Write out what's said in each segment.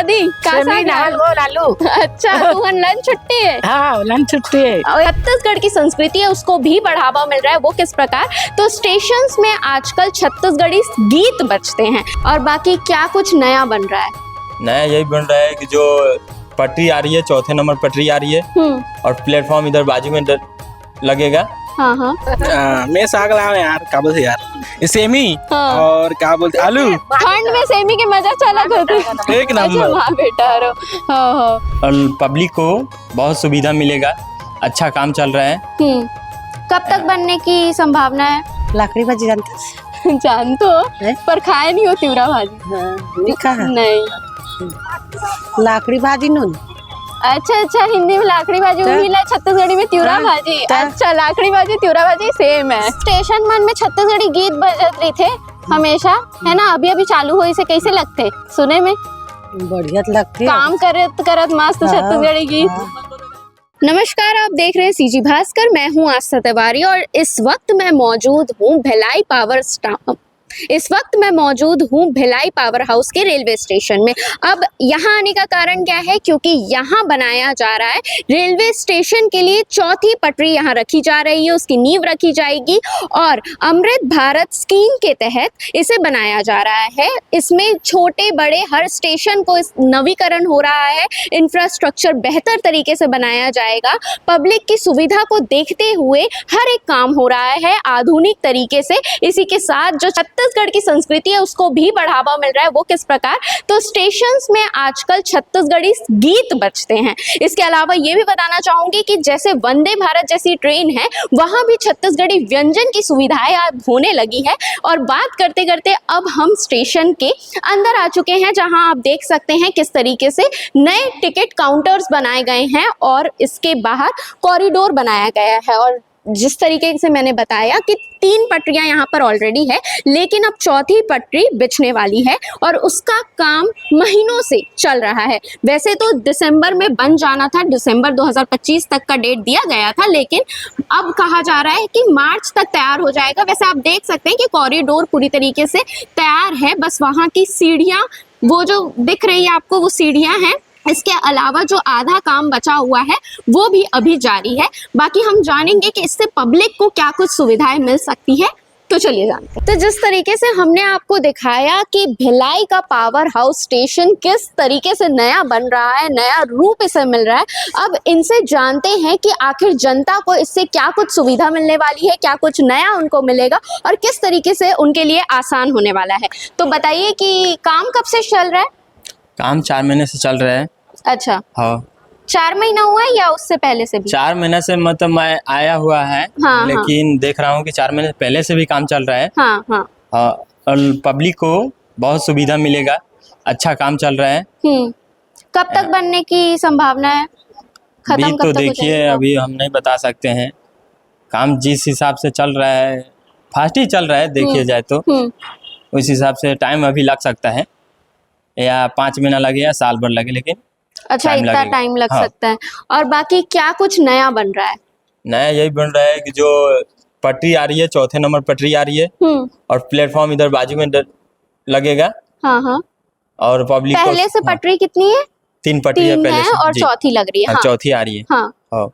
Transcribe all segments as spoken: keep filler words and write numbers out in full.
दादी, का सेमी साग है? दाल, गोल आलू। अच्छा, तुहन लंच छुट्टी है? हाँ, लंच छुट्टी है। और छत्तीसगढ़ की संस्कृति है, उसको भी बढ़ावा मिल रहा है, वो किस प्रकार? तो स्टेशंस में आजकल छत्तीसगढ़ी गीत बजते हैं। और बाकी क्या कुछ नया बन रहा है? नया यही बन रहा है कि जो पटरी आ रही है, चौथे नंबर पटरी आ रही है हम्म। और प्लेटफॉर्म इधर बाजू में ड-, लगेगा। हाँ, हाँ। आ, मैं साग लावे यार, का बोलते यार, सेमी हाँ। और का बोलते आलू। ठंड में सेमी के मजा चला करते। एक नंबर। अच्छा, हाँ बेटा, रो। हाँ, हाँ। और पब्लिक को बहुत सुविधा मिलेगा, अच्छा काम चल रहा है। हम्म। कब तक बनने की संभावना है? लाकड़ी भाजी जानता है? जानतो, हैं? पर खाए नहीं हो तिवरा भाजी। हाँ, नहीं खाए। नहीं। लाकड़ी भाजी नून। अच्छा, अच्छा, हिंदी में लाकड़ी भाजी, तो? उही ला छत्तीसगढ़ी में तिवरा हाँ, भाजी। तो? अच्छा, लाकड़ी भाजी, तिवरा भाजी सेम है। स्टेशन मन में छत्तीसगढ़ी गीत बजत रहिथे हमेशा, है ना? अभी अभी चालू होइस हे, कैसे लगथे सुने में? बढ़िया तो लगथे। काम करत करत मस्त हाँ, छत्तीसगढ़ी गीत। हाँ। नमस्कार, आप देख रहे हैं सीजी भास्कर, मैं हूं आस्था तिवारी और इस वक्त मैं मौजूद हूं भिलाई पावर स्टा-, इस वक्त मैं मौजूद हूं भिलाई पावर हाउस के रेलवे स्टेशन में। अब यहां आने का कारण क्या है? क्योंकि यहां बनाया जा रहा है रेलवे स्टेशन के लिए चौथी पटरी, यहां रखी जा रही है, उसकी नींव रखी जाएगी और अमृत भारत स्कीम के तहत इसे बनाया जा रहा है। इसमें छोटे बड़े हर स्टेशन को इस नवीकरण हो रहा है, इंफ्रास्ट्रक्चर बेहतर तरीके से बनाया जाएगा, पब्लिक की सुविधा को देखते हुए हर एक काम हो रहा है आधुनिक तरीके से। इसी के साथ जो छत्तीसगढ़ की संस्कृति है, उसको भी बढ़ावा मिल रहा है। वो किस प्रकार? तो स्टेशंस में आजकल छत्तीसगढ़ी गीत बजते हैं। इसके अलावा ये भी बताना चाहूंगी कि जैसे वंदे भारत जैसी ट्रेन है, वहां भी छत्तीसगढ़ी व्यंजन की सुविधाएं अब होने लगी है। और बात करते करते अब हम स्टेशन के अंदर आ चुके हैं, जहां आप देख सकते हैं किस तरीके से नए टिकट काउंटर्स बनाए गए हैं और इसके बाहर कॉरिडोर बनाया गया है। और जिस तरीके से मैंने बताया कि तीन पटरियां यहाँ पर ऑलरेडी है, लेकिन अब चौथी पटरी बिछने वाली है और उसका काम महीनों से चल रहा है। वैसे तो दिसंबर में बन जाना था, दिसंबर दो हज़ार पच्चीस तक का डेट दिया गया था, लेकिन अब कहा जा रहा है कि मार्च तक तैयार हो जाएगा। वैसे आप देख सकते हैं कि कॉरिडोर पूरी तरीके से तैयार है, बस वहाँ की सीढ़ियाँ, वो जो दिख रही है आपको, वो सीढ़ियाँ हैं। इसके अलावा जो आधा काम बचा हुआ है, वो भी अभी जारी है। बाकी हम जानेंगे कि इससे पब्लिक को क्या कुछ सुविधाएं मिल सकती है। तो चलिए जानते हैं। तो जिस तरीके से हमने आपको दिखाया कि भिलाई का पावर हाउस स्टेशन किस तरीके से नया बन रहा है, नया रूप इसे मिल रहा है, अब इनसे जानते हैं कि आखिर जनता को इससे क्या कुछ सुविधा मिलने वाली है, क्या कुछ नया उनको मिलेगा और किस तरीके से उनके लिए आसान होने वाला है। तो बताइए कि काम कब से चल रहा है? काम चार महीने से चल रहा है। अच्छा। हाँ। चार महीना हुआ है या उससे पहले से भी? चार महीना से, मतलब, मैं आया हुआ है, हाँ, हाँ। लेकिन देख रहा हूँ कि चार महीने पहले से भी काम चल रहा है। हाँ, हाँ। हाँ, और पब्लिक को बहुत सुविधा मिलेगा, अच्छा काम चल रहा है। हम्म। कब तक अ, बनने की संभावना है? खत्म अभी कब तो तक हो देखिए, जाएगा? अभी हम नहीं बता सकते हैं। काम जिस हिसाब से चल रहा है, फास्ट ही चल रहा है, देखिए हम्म। जाए तो। हम्म। उस हिसाब से टाइम अभी लग सकता है, या पाँच महीना लगे या साल भर लगे, लेकिन अच्छा, टाइम इतना लगेगा। टाइम लग हाँ। सकता है। और बाकी क्या कुछ नया बन रहा है? नया यही बन रहा है कि जो पटरी आ रही है, चौथे नंबर पटरी आ रही है हम्म। और प्लेटफॉर्म इधर बाजू में ड-, लगेगा। हाँ, हाँ। और पब्लिक को पहले से हाँ। पटरी कितनी है? तीन पटरी है तीन पहले है से। और जी। चौथी लग रही है। हाँ, हाँ। चौथी आ रही है। हाँ। हाँ।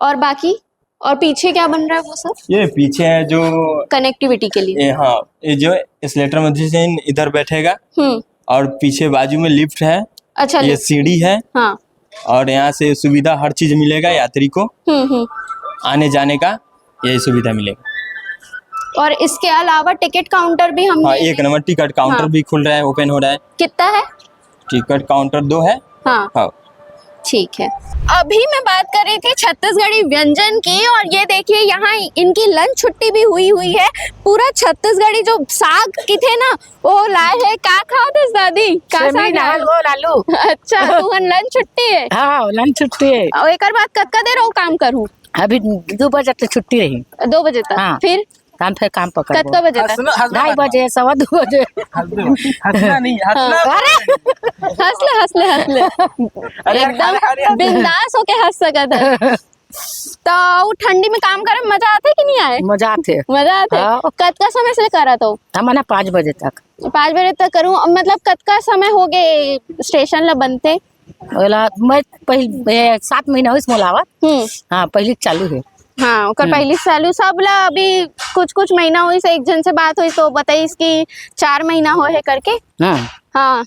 और बाकी? और पीछे क्या बन रहा है वो सब? ये पीछे है जो कनेक्टिविटी के लिए। ये, हाँ, ये जो एस्केलेटर में जिस दिन इधर बैठेगा हम्म। और पीछे बाजू में लिफ्ट है, अच्छा, ये लिफ्ट। सीढ़ी है हाँ। और यहाँ से सुविधा हर चीज मिलेगा यात्री को हम्म, हम्म। आने जाने का, यही सुविधा मिलेगा। और इसके अलावा टिकट काउंटर भी हमने हाँ, एक नंबर टिकट काउंटर हाँ। भी खुल रहा है, ओपन हो रहा है। कितना है? टिकट काउंटर दो है। हाँ। हाँ। ठीक है। अभी मैं बात कर रही थी छत्तीसगढ़ी व्यंजन की, और ये देखिए, यहाँ इनकी लंच छुट्टी भी हुई हुई है। पूरा छत्तीसगढ़ी जो साग किथे ना, वो लाए है। का खात हस दादी? का सेमी, साग लाए? दाल, गोल, आलू। अच्छा, तुहन लंच छुट्टी है? हाँ, लंच छुट्टी है। और एकर बाद कतका देर अउ काम करहू? अभी दो बजे तक छुट्टी रही। दो बजे तक? हाँ। फिर? काम, फिर काम पकड़ कतका बजे तक? हंसना, हंसना ढाई मत। बजे, सवा दो बजे। हंसना नहीं, हंसना हाँ। अरे! हंस ले, हंस ले, हंस ले। अरे, एकदम अरे, अरे, अरे। बिंदास होके हंस सकत है। तो वो ठंडी में काम करे में मजा आथे कि नहीं आए? मजा आथे। मजा आथे। हाँ। कतका समय से करत हो? हमन ह पाँच बजे तक। पाँच बजे तक करूँ, मतलब कतका समय हो गए स्टेशन ला बनते? ओला मैं पहिल, ए, सात महीना होइस मोला आवत। हम्म। हाँ, पहिली चालू हे। हाँ, ओकर हम्म। पहिली चालू, सब ला अभी कुछ कुछ महीना होइस, एक झन से बात होइस तो बताइस कि चार महीना हो हे करके। हाँ। हाँ,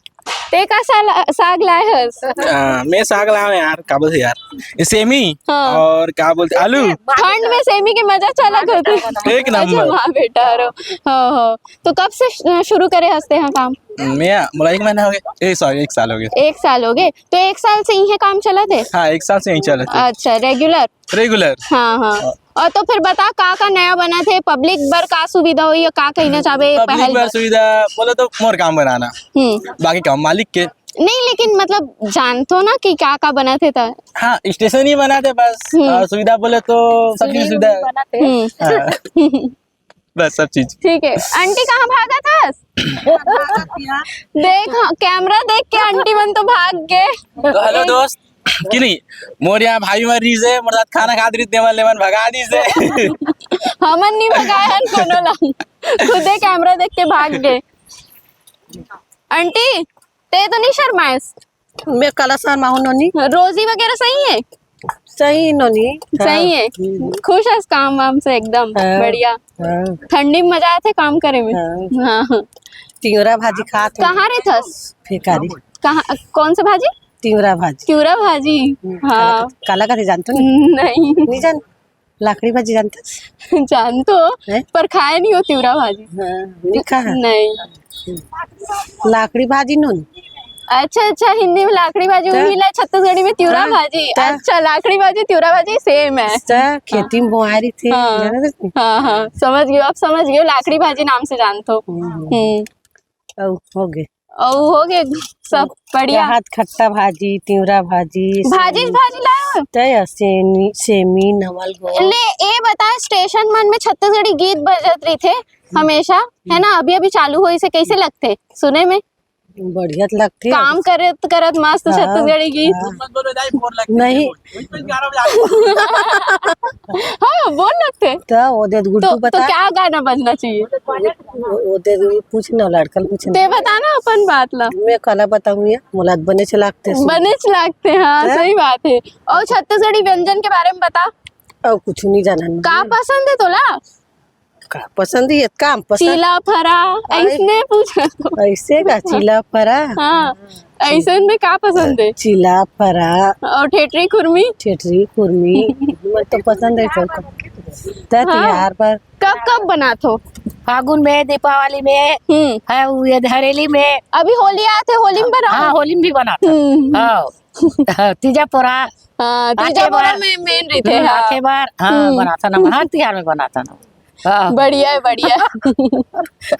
ते का साल, साग लाए हस? हाँ, मैं साग लाए हूँ यार, का बोलथे यार, ये सेमी हाँ। और का बोलथे आलू। ठंड में सेमी के मजा चला करथे। एक अच्छा, नंबर। माँ बेटा रो। हाँ, हाँ। तो कब से श-, शुरू करे हस ते हाँ काम? मैं, मोला एक महीना हो गया, ए, सॉरी, एक साल हो गया। एक साल हो गए, तो एक साल से यही काम चलत हे? हाँ, एक साल से यही चलत हे। अच्छा, रेगुलर? रेगुलर। हाँ, हाँ। हाँ। और तो फिर बता, का का नया बनत हे, पब्लिक बर का सुविधा होही या का कहना चाहबे पब्लिक पहल बर बर? सुविधा बोले तो मोर काम बनाना, हम्म। बाकी काम मालिक के। नहीं, लेकिन मतलब जानथो ना कि का का बनत हे त? हाँ, स्टेशन ही बनत हे बस, हम्म। और सुविधा बोले तो सब चीज सुविधा है। हम्म। हाँ। बस सब चीज। ठीक है, आंटी कहाँ भागत हस? देख, हाँ, कैमरा देख के आंटी मन तो भाग गए। तो हेलो दोस्त, कि नहीं, मोर यहाँ भाई मर रही से, मोर साथ खाना खात रही, तेमन लेमन भगा दी से। हमन नहीं भगाए हन कोनो ला, खुदे कैमरा देख के भाग गए। आंटी, ते तो नहीं शर्माएस? मैं काला शर्माहूँ नोनी। रोजी वगैरह सही है? सही नोनी। सही है? हम्म। खुश हस काम वाम से एकदम? हाँ। बढ़िया। हाँ। ठंडी में मजा आथे काम करे में? हाँ। हाँ। तिंवरा भाजी खात हूँ। कहाँ रहथस? फेकारी। कहाँ, कौन से भाजी? तिंवरा भाजी। तिंवरा भाजी? हम्म, हाँ। काला कथे, काला कथे जानथो नहीं? नहीं। नहीं जान? लाकड़ी भाजी जानथस? जानथो, हैं? पर खाए नहीं हो तिंवरा भाजी। हाँ, नहीं खा। नहीं। लाकड़ी भाजी नोनी। अच्छा, अच्छा, हिंदी में लाकड़ी भाजी, त? उही ला छत्तीसगढ़ी में तिंवरा हाँ, भाजी। त? अच्छा, लाकड़ी भाजी, तिंवरा भाजी सेम है। त खेती में बोआरी थे, हाँ। जाने दे? हाँ, हाँ, समझ गयो, अब समझ गयो, लाकड़ी भाजी नाम से जानथो। हम्म। हम्म। अउ हो गे। अउ हो गे, सब बढ़िया। राहत खट्टा भाजी, तिंवरा भाजी, भाजी, सेमी। भाजी लाए हो? तय सेमी, सेमी, नवल गो। ले, ए बता, स्टेशन मन में छत्तीसगढ़ी गीत बजत रहिथे हमेशा, है ना? अभी अभी चालू होइस हे, कैसे लगथे सुने में? बढ़िया त लगथे। काम करत करत मस्त हाँ, छत्तीसगढ़ी गीत। हाँ। नहीं। हाँ, बोल लगथे। त ओ दे गुड्डू तो, तो बता। क्या गाना बजना चाहिए? ओ, ओ दे पूछ ना, लड़का ल पूछ ना। ते बता ना अपन बात ला। मैं काला बताऊँ या, मोला बनेच लागथे सुन। बनेच लागथे, हाँ, हैं? सही बात है। और छत्तीसगढ़ी व्यंजन के बारे में बता। और कुछ नहीं जाना। का पसंद है तोला? का पसंद है? काम पसंद। चीला फरा, आई। ऐसने पूछा तो। ऐसे का चीला फरा? हाँ, ऐसन में का पसंद है? चीला फरा। और ठेठरी खुरमी? ठेठरी खुरमी, मन तो पसंद है सबको। त हाँ। तिहार पर। कब, कब बनाथो? फागुन में, दीपावली में, हम्म। है वो ये हरेली में। अभी होली आथे, होली में बनाओ? हाँ, होली में भी बनाथन। हम्म। हाँ। तीजा पोरा। हाँ, तीजा आथे पोरा बर। में मेन रहिथे, हम्म, हाँ। आथे बर, हाँ, हम्म। बनाथन हम, हर तिहार में बनाथन हम। हाँ। बढ़िया है, बढ़िया है।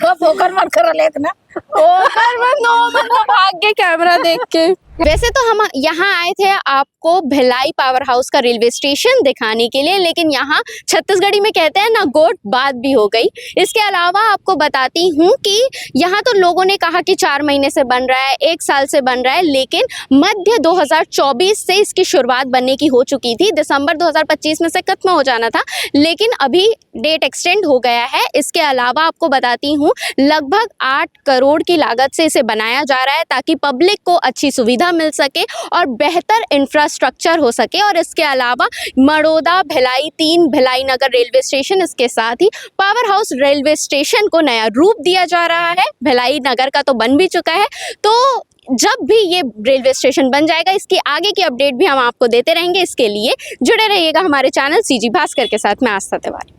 अब ओकर मन कर लेत ना। ओकर मन, ओ मन तो भाग के कैमरा देख के। वैसे तो हम यहाँ आए थे आपको भिलाई पावर हाउस का रेलवे स्टेशन दिखाने के लिए, लेकिन यहाँ छत्तीसगढ़ी में कहते हैं ना, गोठ बात भी हो गई। इसके अलावा आपको बताती हूँ कि यहाँ तो लोगों ने कहा कि चार महीने से बन रहा है, एक साल से बन रहा है, लेकिन मध्य दो हज़ार चौबीस से इसकी शुरुआत बनने की हो चुकी थी, दिसंबर दो हज़ार पच्चीस में से खत्म हो जाना था, लेकिन अभी डेट एक्सटेंड हो गया है। इसके अलावा आपको बताती हूँ, लगभग आठ करोड़ की लागत से इसे बनाया जा रहा है, ताकि पब्लिक को अच्छी सुविधा मिल सके और बेहतर इंफ्रास्ट्रक्चर हो सके। और इसके अलावा मड़ोदा, भिलाई तीन, भिलाई नगर रेलवे स्टेशन, इसके साथ ही पावर हाउस रेलवे स्टेशन को नया रूप दिया जा रहा है। भिलाई नगर का तो बन भी चुका है, तो जब भी ये रेलवे स्टेशन बन जाएगा, इसकी आगे की अपडेट भी हम आपको देते रहेंगे। इसके लिए जुड़े रहिएगा हमारे चैनल सीजी भास्कर के साथ। मैं आस्था तिवारी।